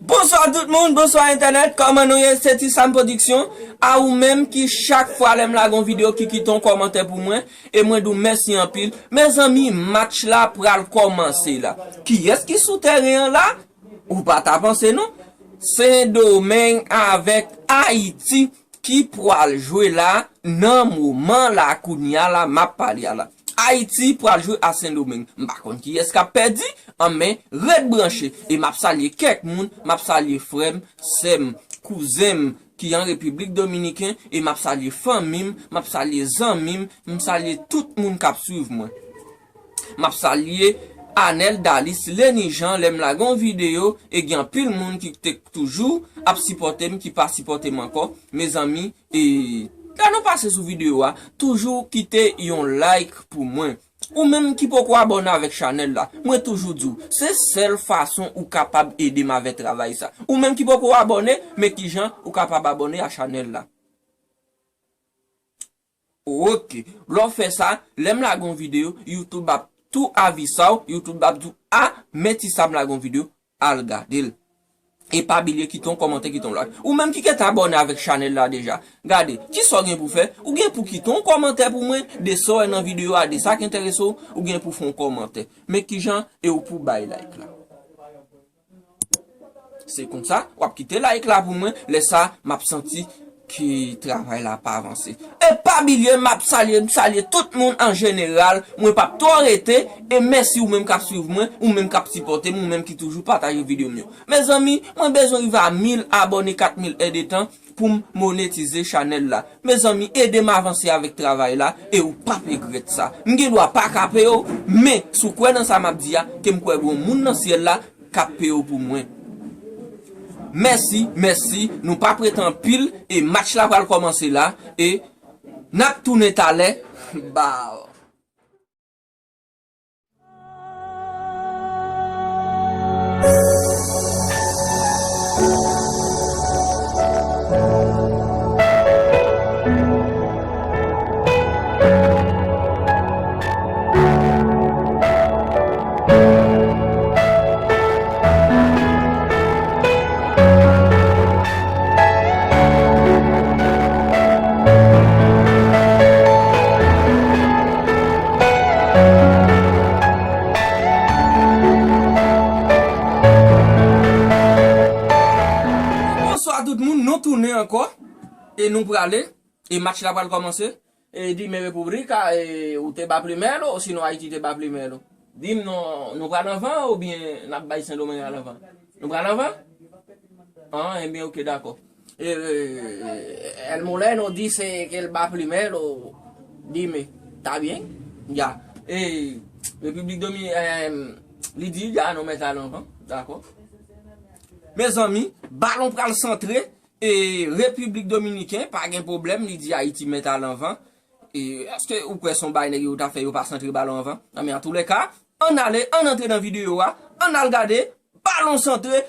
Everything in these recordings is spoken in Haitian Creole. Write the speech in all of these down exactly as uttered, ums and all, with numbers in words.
Bonswa tout moun, bonswa entènèt, kòman nou ye? Se Ti Sam Production. A ou menm ki chak fwa lè m lage yon videyo ki kite yon kòmantè pou mwen, e mwen di w mèsi anpil. Mezanmi, match la pral kòmanse la. Kiyès ki sou tèren an la? Ou pa ta panse non. Sendomeng avèk Ayiti ki pral jwe la nan moman la, kounye a la, m ap pale a la. Ayiti pral jwe a Sendomeng. M pa konn kiyès k ap pèdi, an men ret branche. E m ap salye kèk moun, m ap salye frè m, sè m, kouzen m ki an Repiblik Dominiken, e m ap salye fanmi m, m ap salye zanmi m, m salye tout moun k ap swiv mwen. M ap salye Anèl Dalis Leni Jan, lè m lage yon videyo, e gen anpil moun ki te toujou ap sipòte m, ki pa sipòte m ankò. Mezanmi, e lè nou pase sou videyo a, toujou kite yon like pou mwen. Ou menm ki poko abòne avèk chanèl la, mwen toujou di w, se sèl fason ou kapab ede m avèk travay sa. Ou menm ki poko abòne, men kijan ou kapab abòne a chanèl la. Ok. Lè w fè sa, lè m lage yon videyo, YouTube ap tou avisa w, YouTube ap di w, a, men Ti Sam lage yon videyo, al gade l. E pa bliye kite yon kòmantè, kite yon like. Ou menm ki gentan abòne avèk chanèl la deja, gade, kisa w gen pou fè? Ou gen pou kite yon kòmantè pou mwen, de sa w wè nan videyo a, de sa k enterese w, ou gen pou fè yon kòmantè. Men kijan, e w pou bay like la. Se konsa, w ap kite like la pou mwen, lè sa, m ap santi ke travay la pa avanse. E pa bliye, m ap salye, m salye tout moun an jeneral, mwen p ap twò rete, e mèsi ou menm k ap swiv mwen, ou menm k ap sipòte m, ou menm ki toujou pataje videyo m yo. Mezanmi, mwen bezwen rive a mil abòne, kat mil èdtan, pou m monetize chanèl la. Mezanmi, ede m avanse avèk travay la, e ou p ap regrèt sa. M gen dwa pa ka peye w, men si w kwè nan sa m ap di a, ke m kwè gen yon moun nan syèl la k ap peye w pou mwen. Mèsi, mèsi, nou p ap rete anpil, e match la pral kòmanse la, e n ap tounen talè. Baw. Bonswa tout moun, nou tounen ankò e nou prale, e match la pral kòmanse. E di men República, e, ou te ba primero, osinon Ayiti te ba primero? Di m non, nou pral anvan oubyen n ap bay Sendomeng al anvan? Nou pral anvan? Ah, enben, ok, dakò. E, e, El Moleno dice que él va primero. Dime, está bien? Ya. E, Repiblik Domi-, e, li di, ya, nou mèt al anvan. Dakò. Mezanmi, balon pral santre. E Repiblik Dominiken, pa gen pwoblèm, li di Ayiti mèt al anvan. E èske ou kwè se yon bay nèg yo ta fè yo pa santre balon anvan? Nan, men antoulèka, ann ale, ann antre nan videyo a, ann al gade, balon santre,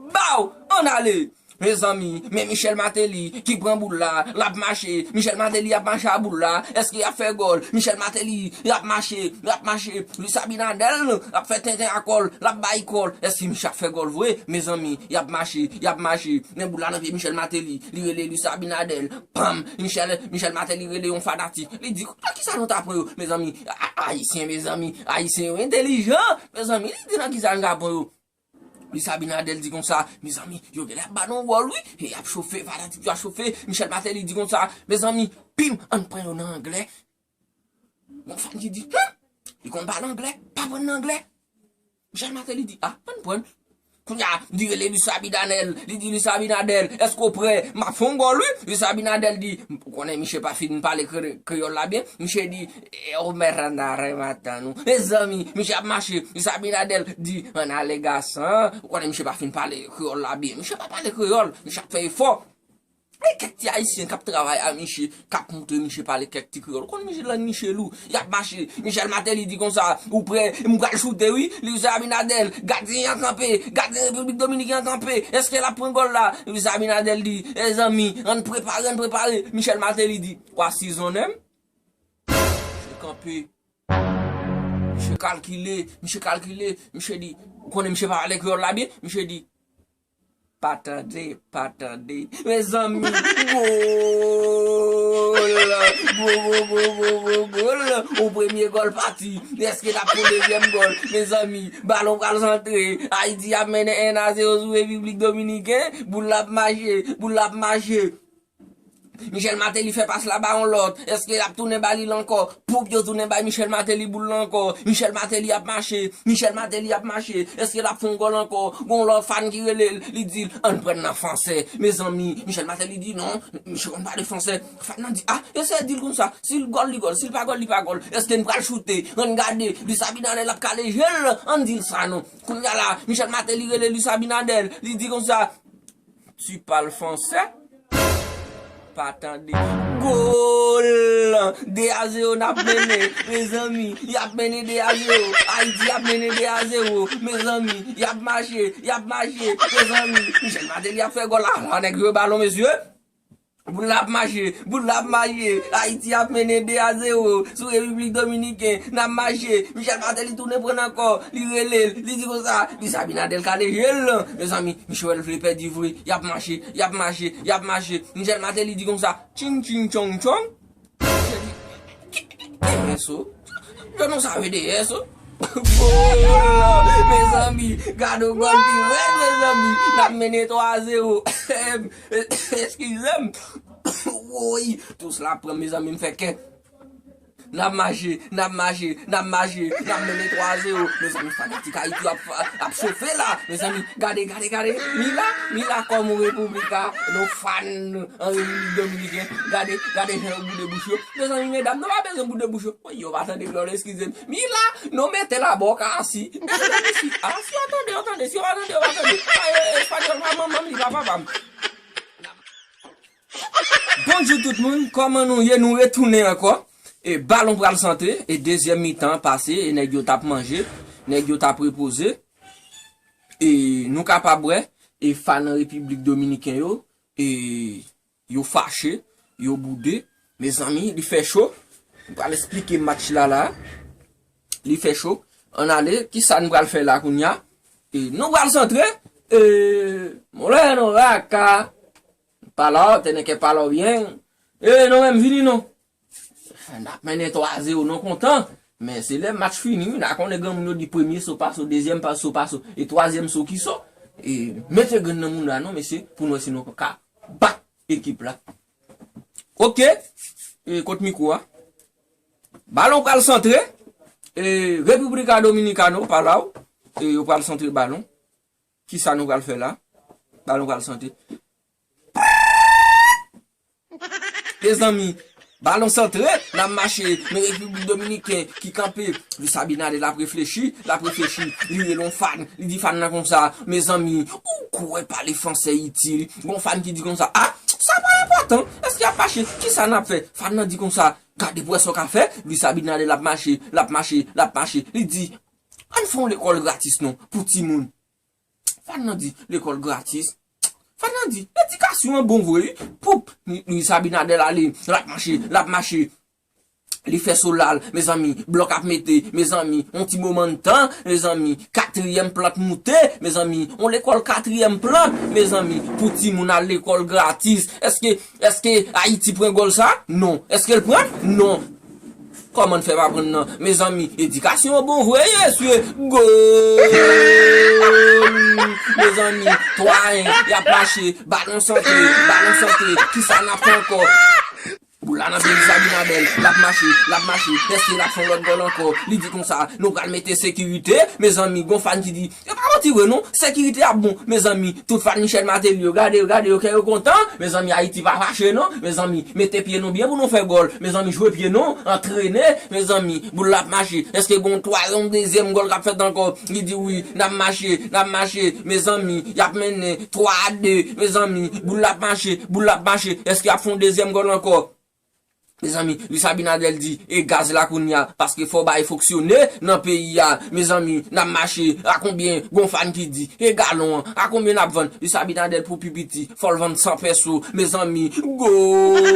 baw, ann ale. Mezanmi, men Michel Martelly ki pran boul la, l ap mache, Michel Martelly ap mache a boul la, èske y ap fè gòl? Michel Martelly, y ap mache, y ap mache, Luis Abinader ap fè tenten a kò l, l ap bay kò l, èske Michel ap fè gòl vre? Mezanmi, y ap mache, y ap mache, men boul la nan pye Michel Martelly, li rele Luis Abinader, pam, Michel, Michel Martelly rele yon fanatik, li di, nan kisa nou ta pran yo? Mezanmi, a-, a-, Ayisyen, mezanmi, Ayisyen yo entèlijan, mezanmi, li di nan kisa nou ta pran yo? Luis Abinader di konsa, mezanmi, yo genlè ap ba nou wòl, wi, e y ap chofe, fanatik yo ap chofe, Michel Martelly di konsa, mezanmi, pim, ann pran yo nan anglè. Gon fan ki di, hmm, li konn pale anglè, pa pran nan anglè. Michel Martelly di, a, ann pran. Kounye a, li rele Luis Abinader, li di Luis Abinader, èske w prè? M ap fè yon gòl, wi. Luis Abinader di, ou konnen misye pa fin pale kre-, kreyòl la byen, misye di, e, o me randa rematando. Mezanmi, misye ap mache, Luis Abinader di, ann ale gason, ou konnen misye pa fin pale kreyòl la byen. Misye pa pale kreyòl, misye ap fè efò. E kèk ti Ayisyen k ap travay a misye, k ap moutre misye pale kèk ti kreyòl. Ou konn misye lang misye lou. Y ap mache. Michel Martelly di konsa, ou prè? M pral choute, wi. Luis Abinader, gadyen an kanpe. Gadyen Repiblik Dominikèn an kanpe. Èske l ap pran gòl la? Luis Abinader di, mezanmi, ann prepare, ann prepare. Michel Martelly di, w a sizonnen m? Misye kanpe. Misye kalkile, misye kalkile. Misye di, ou konnen misye pa pale kreyòl la byen? Misye di, pa tande, pa tande. Mezanmi, gòl! Gòl, gòl, gòl, gòl, gòl, gòl! Yon premye gòl pati. Èske n ap fè yon dezyèm gòl? Mezanmi, balon pral santre. Ayiti ap mennen en a zewo sou Repiblik Dominiken. Boul la ap mache, boul la ap mache. Michel Martelly fè pas la ba yon lòt. Èske l ap tounen ba li l ankò? Poup, yo tounen bay Michel Martelly boul la ankò. Michel Martelly ap mache. Michel Martelly ap mache. Èske l ap fè yon gòl ankò? Gon lòt fan ki rele l. Li di l, ann pran nan fransè. Mezanmi, Michel Martelly di non. Misye konn pale fransè. Fan nan di, ah, eseye di l konsa. Si l gòl, li gòl. Si l pa gòl, li pa gòl. Èske n pral choute? Ann gade. Luis Abinader ap kale je l. Ann di l sa non. Kounye a la, Michel Martelly rele Luis Abinader. Li di konsa, tu parles français? Pa tande. Gòl! De a zewo n ap mennen, mezanmi. Y ap mennen de a zewo. Ayiti ap mennen de a zewo, mezanmi. Y ap mache, y ap mache, mezanmi. Michel Martelly ap fè gòl la. La, nèg jwe balon, mesye. Boul la ap mache, boul la ap mache. Ayiti ap mennen de a zewo sou Repiblik Dominiken. N ap mache. Michel Martelly tounen pran ankò. Li rele l. Li di konsa, Luis Abinader kale je l. Mezanmi, Michel vle pèdi vre. Y ap mache, y ap mache, y ap mache. Michel Martelly di konsa, tching, tching, tchong, tchong. Dèyè so. Yo nou sa vle dèyè so. Gòl! Mezanmi, gade yon gòl ki rèd, mezanmi. N ap mennen twa a zewo. Eskize m. Woy, tous la pran, mezanmi, m fè kè. N ap mache, n ap mache, n ap mache, n ap mennen twa a zewo. Mezanmi, fanatik Ayiti ap, ap chofe la. Mezanmi, gade, gade, gade. Mila, Mila kòm yon repiblik a, nou fan an Repiblik Dominiken. Gade, gade jan yo boude bouch yo. Mezanmi, medam, nou pa bezwen boude bouch yo. Woy, yo pa tande kreyòl, eskize m. Mila, nou mete la bò ka asi. Mezanmi, si, ah, si yo tande, yo tande. Si yo pa tande, yo pa tande. Ah, eh, espanyòl pa manman m, li pa papa m. Bonjou tout moun, kòman nou ye? Nou retounen ankò. E balon pral santre, e dezyèm mitan an pase, e nèg yo t ap manje, nèg yo t ap repoze. E nou kapab wè, e fan Repiblik Dominiken yo, e yo fache, yo boude. Mezanmi, li fè cho. M pral esplike match la la. Li fè cho. Ann ale, kisa n pral fè la kounye a? E nou pral santre. E mwen la, nou raka. Palaw, tènè kè palaw byen. E nou menm vini non. N ap mennen twa a zewo, nou kontan. Men se lè match fini, wi, n a konnen granmoun yo di premye so pa so, dezyèm pa so pa so, e twazyèm so ki so. E mete grenn nan moun la non, mesye, pou nou wè si nou ka bat ekip la. Oke. E kot mikwo a? Balon pral santre. E República Dominicana, Palau. E yo pral santre balon. Kisa nou pral fè la? Balon pral santre. Mezanmi, balon santre, n ap mache, men Repiblik Dominiken ki kanpe. Luis Abinader ap reflechi, l ap reflechi, li rele yon fan, li di fan nan konsa, mezanmi, ou kwè pale fransè itil? Gon fan ki di konsa, ah, sa pa enpòtan, èske y ap mache? Kisa n ap fè? Fan nan di konsa, gade pou wè sa w ka fè, Luis Abinader l ap mache, l ap mache, l ap mache, li di, ann fè yon lekòl gratis non, pou timoun. Fan nan di, lekòl gratis. Fan nan di, edikasyon an bon vre, wi. Poup, Luis Abinader ale, l ap mache, l ap mache. Li fè so l al, mezanmi, blòk ap mete, mezanmi, yon ti moman tan, mezanmi, katriyèm plant moute, mezanmi, yon lekòl katriyèm plant, mezanmi, pou timoun al lekòl gratis. Èske, èske Ayiti pran gòl sa? Non. Èske l pran? Non. Kòman n fè pa pran nan? Mezanmi, edikasyon an bon vre, mesye. Gòl! Mezanmi, twa en, y ap mache, balon santre, balon santre, kisa n ap fè ankò? Boul la nan pye Luis Abinader, l ap mache, l ap mache, èske l ap fè yon lòt gòl ankò? Li di konsa, nou pral mete sekirite, mezanmi, gon fan ki di, e pa manti vre non, sekirite ap bon, mezanmi, tout fan Michel Martelly yo, gade yo, gade yo, kè yo kontan, mezanmi, Ayiti pa fache non, mezanmi, mete pye nou byen pou nou fè gòl, mezanmi, jwe pye nou, antrene, mezanmi, boul la ap mache, èske gon twazyèm, dezyèm gòl k ap fèt ankò? Li di wi, n ap mache, n ap mache, mezanmi, y ap mennen twa a de, mezanmi, boul la ap mache, boul la ap mache, èske y ap fè yon dezyèm gòl ankò? Mezanmi, Luis Abinader di, e gaz la kounye a, paske fò bagay fonksyone nan peyi a. Mezanmi, n ap mache, a konbyen? Gon fan ki di, e galon an, a konbyen n ap vann? Luis Abinader pou pi piti, fò l vann san pèso. Mezanmi, gòl!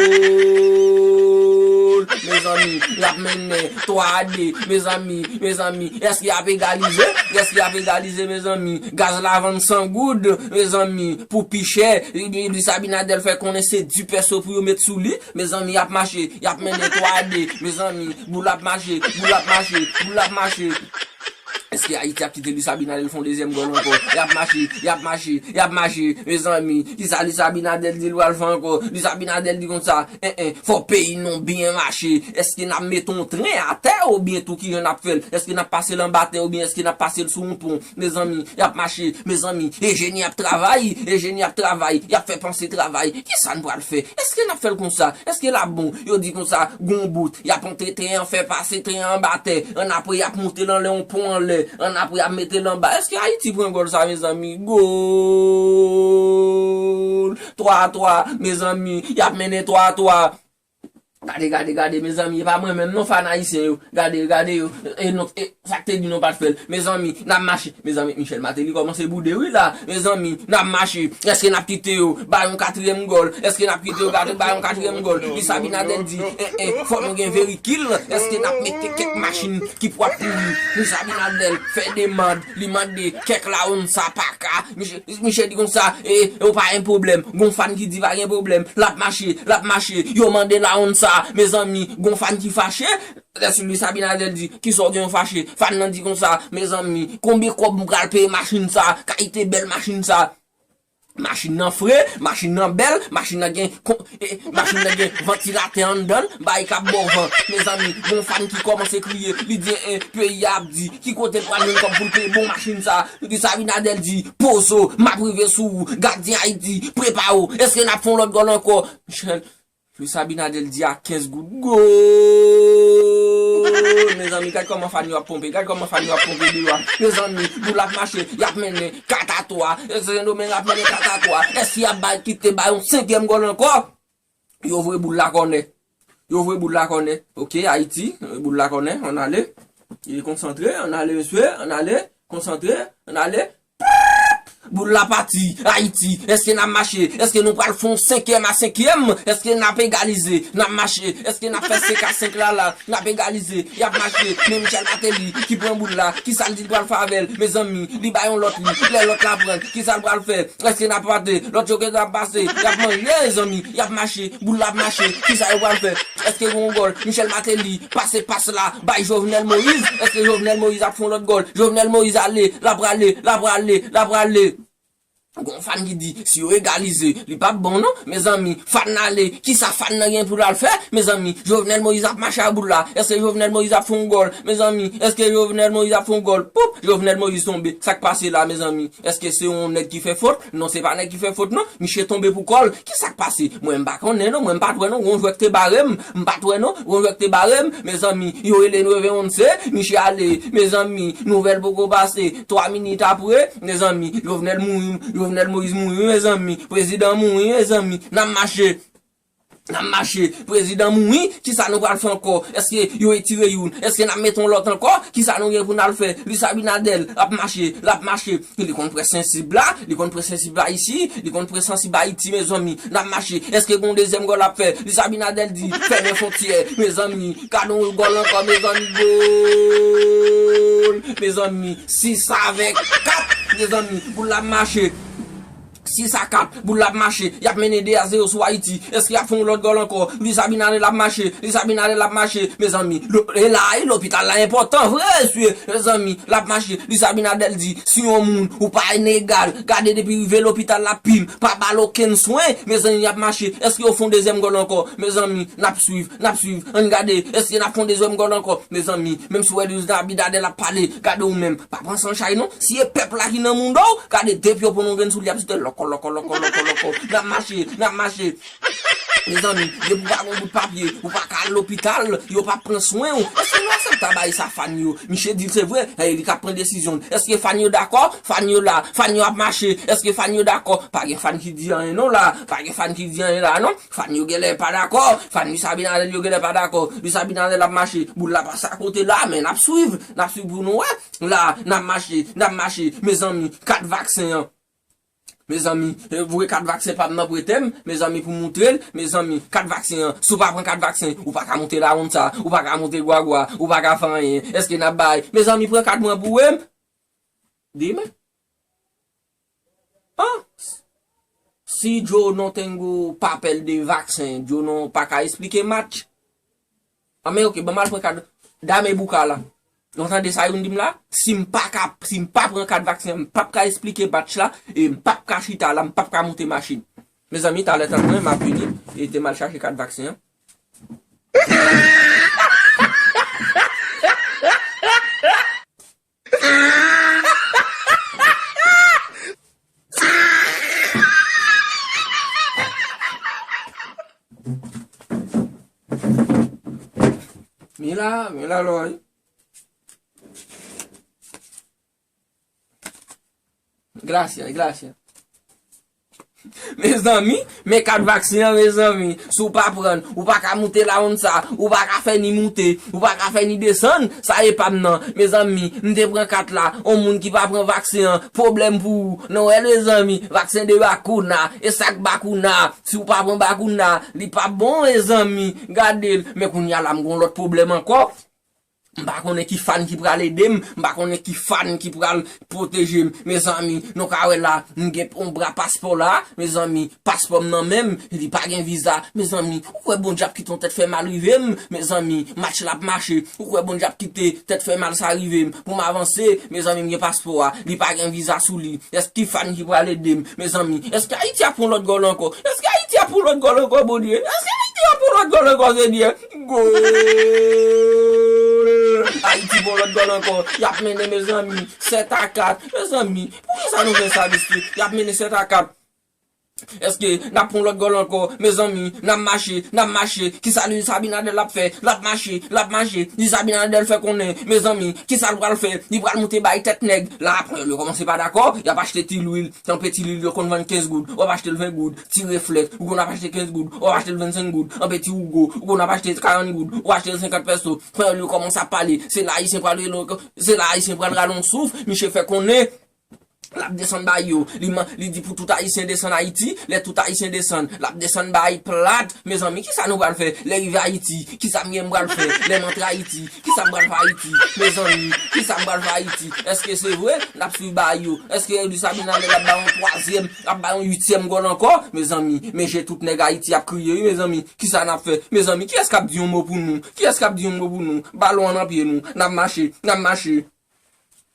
Mezanmi, y ap mennen twa a de. Mezanmi, mezanmi, èske y ap egalize? Èske y ap egalize, mezanmi? Gaz la vann san goud, mezanmi, pou pi chè. Luis Abinader fè konnen se dis peso pou yo met sou li. Mezanmi, y ap mache, y ap mennen twa a de. Mezanmi, boul ap mache, boul ap mache, boul ap mache. Èske Ayiti ap kite Luis Abinader fè yon dezyèm gòl ankò? Y ap mache, y ap mache, y ap mache. Mezanmi, kisa Luis Abinader di l pral fè ankò? Luis Abinader di konsa, en, en, fò peyi nou byen mache. Èske n ap mete yon tren atè oubyen tou kijan n ap fè l? Èske n ap pase l anba tè oubyen èske n ap pase l sou yon pon? Mezanmi, y ap mache. Mezanmi, enjenyè ap travay, enjenyè ap travay, y ap fè panse travay. Kisa n pral fè? Èske n ap fè l konsa? Èske l ap bon? Yo di konsa, gon bout, y ap antre tren an, fè pase tren an anba tè. Annapre, y ap moute l anlè yon pon anlè. Annapre, y ap mete l anba. Èske Ayiti pran gòl sa, mezanmi? Gòl! Twa a twa, mezanmi. Y ap mennen twa a twa. Gade, gade, gade, mezanmi, e pa mwen menm non, fan ayisyen yo. Gade, gade yo. E non, e, sa k te di nou pa t fè l. Mezanmi, n ap mache. Mezanmi, Michel Martelly kòmanse boude wi la. Mezanmi, n ap mache. Èske n ap kite yo bay yon katriyèm gòl? Èske n ap kite yo gade bay yon katriyèm gòl? Luis Abinader di, en, en, fò nou gen verikil. Èske n ap mete kèk machin ki pwòp pou li? Luis Abinader fè demann, li mande kèk la onsa pa ka. Michel, Michel di konsa, e, e, pa gen pwoblèm. Gon fan ki di pa gen pwoblèm. L ap mache, l ap mache. Yo mande la onsa. Mezanmi, gon fan ki fache. Lè Luis Abinader di, kisa w gen w fache? Fan nan di konsa, mezanmi, konbyen kòb m pral peye machin sa? Kalite bèl machin sa. Machin nan fre, machin nan bèl, machin nan gen, kon, e, machin nan gen vantilatè anndan l, bay k ap ba w van. Mezanmi, gon fan ki kòmanse kriye, li di, en, peyi a ap di, ki kote l pral jwenn kòb pou l peye bon machin sa? Luis Abinader di, poze w, m ap rive sou ou, gadyen Ayiti, prepare w, èske n ap fè yon lòt gòl ankò? Michel, Luis Abinader di a kenz goud. Gòl! Mezanmi, gad kòman fan yo ap ponpe. Gad kòman fan yo ap ponpe deyò a. Mezanmi, boul ap mache. Y ap mennen kat a twa. Sendomeng ap mennen kat a twa. Èske y ap bay, kite bay yon senkyèm gòl ankò? Yo voye boul la kònè. Yo voye boul la kònè. Ok, Ayiti, boul la kònè. Ann ale. E konsantre. Ann ale, mesye. Ann ale. Konsantre. Ann ale. Boul la pati, Ayiti, èske n ap mache? Èske nou pral fè yon senkyèm a senkyèm? Èske n ap egalize? N ap mache? Èske n ap fè senk a senk la la? N ap egalize, y ap mache. Men Michel Martelly ki pran boul la, kisa l di l pral fè avè l? Mezanmi, li bay yon lòt li, lè lòt la pran, kisa l pral fè? Èske n ap rate? Lòt yo gentan ap pase, y ap manje, mezanmi, y ap mache, boul la ap mache, kisa yo pral fè? Èske gen yon gòl? Michel Martelly pase pas la bay Jovenel Moïse. Èske Jovenel Moïse ap fè yon lòt gòl? Jovenel Moïse ale, l ap prale, l ap prale, l ap prale. Gon fan ki di, si yo egalize, li p ap bon non. Mezanmi, fan nan ale, kisa fan nan gen pou l al fè? Mezanmi, Jovenel Moïse ap mache a boul la. Èske Jovenel Moïse ap fè yon gòl? Mezanmi, èske Jovenel Moïse ap fè yon gòl? Poup, Jovenel Moïse tonbe. Sa k pase la, mezanmi? Èske se yon nèg ki fè fot? Non, se pa nèg ki fè fot non. Misye tonbe pou kò l. Kisa k pase? Mwen m pa konnen non, mwen m pa t wè non, gon jwè k te bare m. M pa t wè non, gon jwè k te bare m. Mezanmi, yo rele Neve Onse, misye ale. Mezanmi, nouvèl poko pase. Twa minit apre, mezanmi, Jovenel mouri, Jovenel Moïse mouri, mezanmi. Prezidan mouri, mezanmi. N ap mache. N ap mache. Prezidan mouri, kisa nou pral fè ankò? Èske yo retire youn? Èske n ap mete yon lòt ankò? Kisa nou gen pou n al fè? Luis Abinader ap mache, l ap mache. Li konn pran sensib la, li konn pran sensib la isi, li konn pran sensib Ayiti, mezanmi, n ap mache. Èske gon dezyèm gòl ap fè? Luis Abinader di, fèmen fwontyè, mezanmi, gade yon gòl ankò, mezanmi, gòl, mezanmi, sis avèk kat, mezanmi, boul la ap mache. Sis a kat, boul la ap mache, y ap mennen de a zewo sou Ayiti. Èske y ap fè yon lòt gòl ankò? Luis Abinader l ap mache, Luis Abinader l ap mache, mezanmi, lo-, e la, e lopital la enpòtan vre, mesye, mezanmi, l ap mache, Luis Abinader di, si yon moun ou pa inegal, gade depi rive lopital la pim, pa ba l okenn swen, mezanmi, y ap mache, èske yo fè yon dezyèm gòl ankò? Mezanmi, n ap swiv, n ap swiv, ann gade, èske n ap fè yon dezyèm gòl ankò? Mezanmi, menm si w wè Luis Abinader l ap pale, gade ou menm, pa pran san chay non, si e pèp la ki nan mouda w, gade depi yo pran yon grenn soulye, y ap site lòkò, lòkò, lòkò, lòkò, lòkò, n ap mache, n ap mache. Mezanmi, depi w pa gon bout papye, ou pa ka al lopital, yo p ap pran swen w. Èske nou aksepte bagay sa fan yo? Misye di l se vre, e li k ap pran desizyon l. Èske fan yo dakò? Fan yo la, fan yo ap mache. Èske fan yo dakò? Pa gen fan ki di anyen non la, pa gen fan ki di anyen la non. Fan yo genlè pa dakò, fan Luis Abinader yo genlè pa dakò. Luis Abinader ap mache, boul la pase akote la, men n ap swiv, n ap swiv pou nou wè. La, n ap mache, n ap mache, mezanmi, kat vaksen an. Mezanmi, eh, voye kat vaksen pa m nan prete m, mezanmi, pou m moutre l, mezanmi, kat vaksen an, si w pa pran kat vaksen, ou pa ka moute lawonn sa, ou pa ka moute gwagwa, ou pa ka fè anyen. Èske n ap bay? Mezanmi, pran kat mwen pou w. Demen. An? Si Joe non tengo pa pèl de vaksen, Joe non pa ka esplike match. An, men oke, ban m al pran kat dame bouka la. Nou tande sa youn di m la? Si m pa ka, si m pa pran kat vaksen, m p ap ka esplike match la, e m p ap ka chita la, m p ap ka moute machin. Mezanmi, talè tann mwen, m ap vini, e te m al chache kat vaksen an. Mila, Mila lò wi. Gracias, gracias. Mezanmi, men kat vaksen an, mezanmi. Si w pa pran, ou pa ka moute lawonn sa, ou pa ka fè ni moute, ou pa ka fè ni desann, sa e pa m nan. Mezanmi, m te pran kat la, on moun ki pa pran vaksen an, pwoblèm pou ou. Non, wè, mezanmi, vaksen de bakouna, e sa k bakouna, si w pa pran bakouna, li pa bon, mezanmi, gade l. Men kounye a la, m gon lòt pwoblèm ankò. M pa konnen ki fan ki pral ede m, m pa konnen ki fan ki pral pwoteje m. Mezanmi, nou ka wè la, m gen yon bra paspò la, mezanmi, paspò m nan men m, li pa gen viza. Mezanmi, ou kwè Bondye ap kite yon tèt fè mal rive m? Mezanmi, match la ap mache, ou kwè Bondye ap kite tèt fè mal sa rive m pou m avanse? Mezanmi, m gen paspò a, li pa gen viza sou li. Èske ki fan ki pral ede m? Mezanmi, èske Ayiti ap pran lòt gòl ankò? Èske Ayiti ap pran lòt gòl ankò, Bondye? Èske Ayiti ap pran lòt gòl ankò, Senyè? Gòl! Ayiti pran lòt gòl ankò. Y ap mennen, mezanmi, sèt a kat. Mezanmi, poukisa nou fè sa, mesye? Y ap mennen sèt a kat. Èske n ap pran lòt gòl ankò? Mezanmi, n ap mache, n ap mache. Kisa Luis Abinader ap fè? L ap mache, l ap mache. Luis Abinader fè konnen, mezanmi, kisa l pral fè? Li pral moute bay tèt nèg. La, panyòl yo kòmanse pa dakò. Y ap achte ti lwil. Anpe ti lwil yo konn vann kenz goud. W ap achte l ven goud. Ti reflèks, ou konn ap achte kenz goud. W ap achte l vennsenk goud. Anpe ti Hugo, ou konn ap achte karant goud. W ap achte l senkant pèso. Panyòl yo kòmanse ap pale. Se la Ayisyen pral rele, se la Ayisyen pral rale yon souf. Misye fè konnen l ap desann bay yo. Li man-, li di pou tout Ayisyen desann Ayiti. Lè tout Ayisyen desann, l ap desann bay plat. Mezanmi, kisa nou pral fè? Lè rive Ayiti, kisa m gen m pral fè? Lè m antre Ayiti, kisa m pral fè Ayiti? Mezanmi, kisa m pral fè Ayiti? Èske se vre? N ap swiv bay yo. Èske Luis Abinader ap bay yon twazyèm, ap bay yon uityèm gòl ankò? Mezanmi, men je tout nèg Ayiti ap kriye wi, mezanmi. Kisa n ap fè? Mezanmi, kiyès k ap di yon mo pou nou? Kiyès k ap di yon mo pou nou? Balon an nan pye nou. N ap mache, n ap mache.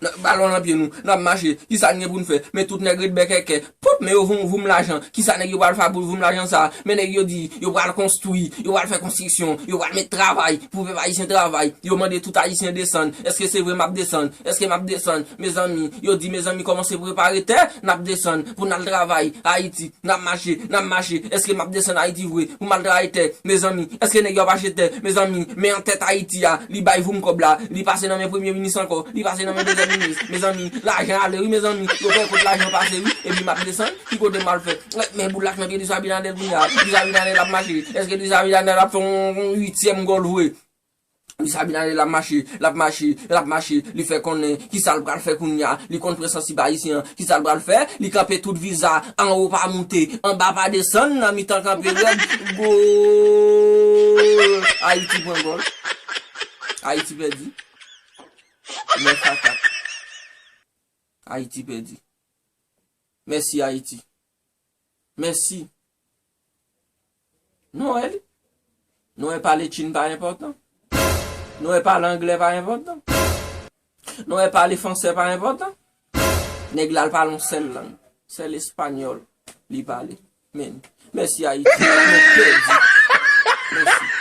N-, balon nan pye nou, n ap mache. Kisa n gen pou n fè? Men tout nèg ret bèkèkè. Pop, men yo voum, voum lajan. Kisa nèg yo pral fè pou voum lajan sa? Men nèg yo di, yo pral konstwi, yo pral fè konstriksyon, yo pral met travay, pou pèp ayisyen travay. Yo mande tout Ayisyen desann. Èske se vre m ap desann? Èske m ap desann? Mezanmi, yo di, mezanmi, kòmanse prepare tè, n ap desann, pou n al travay, Ayiti. N ap mache, n ap mache. Èske m ap desann Ayiti vre? Pou m al travay tè, mezanmi. Èske nèg yo ap achte tè? Mezanmi, men an tèt Ayiti a, li bay voum kòb la. Li pase nan men premye minis ankò. Li pase nan men dezyèm minis. Mezanmi, lajan ale wi, mezanmi. Yo pè kot lajan pase wi. Epi m ap desann. Ki kote m al fè? Men boul la k nan pye Luis Abinader kounye a. Luis Abinader ap mache. Èske Luis Abinader ap fè yon, yon uityèm gòl vre? Luis Abinader l ap mache, l ap mache, l ap mache, li fè konnen kisa l pral fè kounye a, li konn prensip ayisyen an, kisa l pral fè, li kanpe tout viza, anwo pa moute, anba pa desann, nan mitan kanpe rèd, gòl! Ayiti pran gòl. Ayiti pèdi. Nèf a kat. Ayiti pèdi. Mèsi, Ayiti. Mèsi. Nou wè li. Nou wè pale tchin pa enpòtan. Nou wè pale anglè pa enpòtan. Nou wè pale fransè pa enpòtan. Nèg la al pale yon sèl lang. Sèl espanyòl li pale. Men, mèsi Ayiti. Nou pèdi. Mèsi.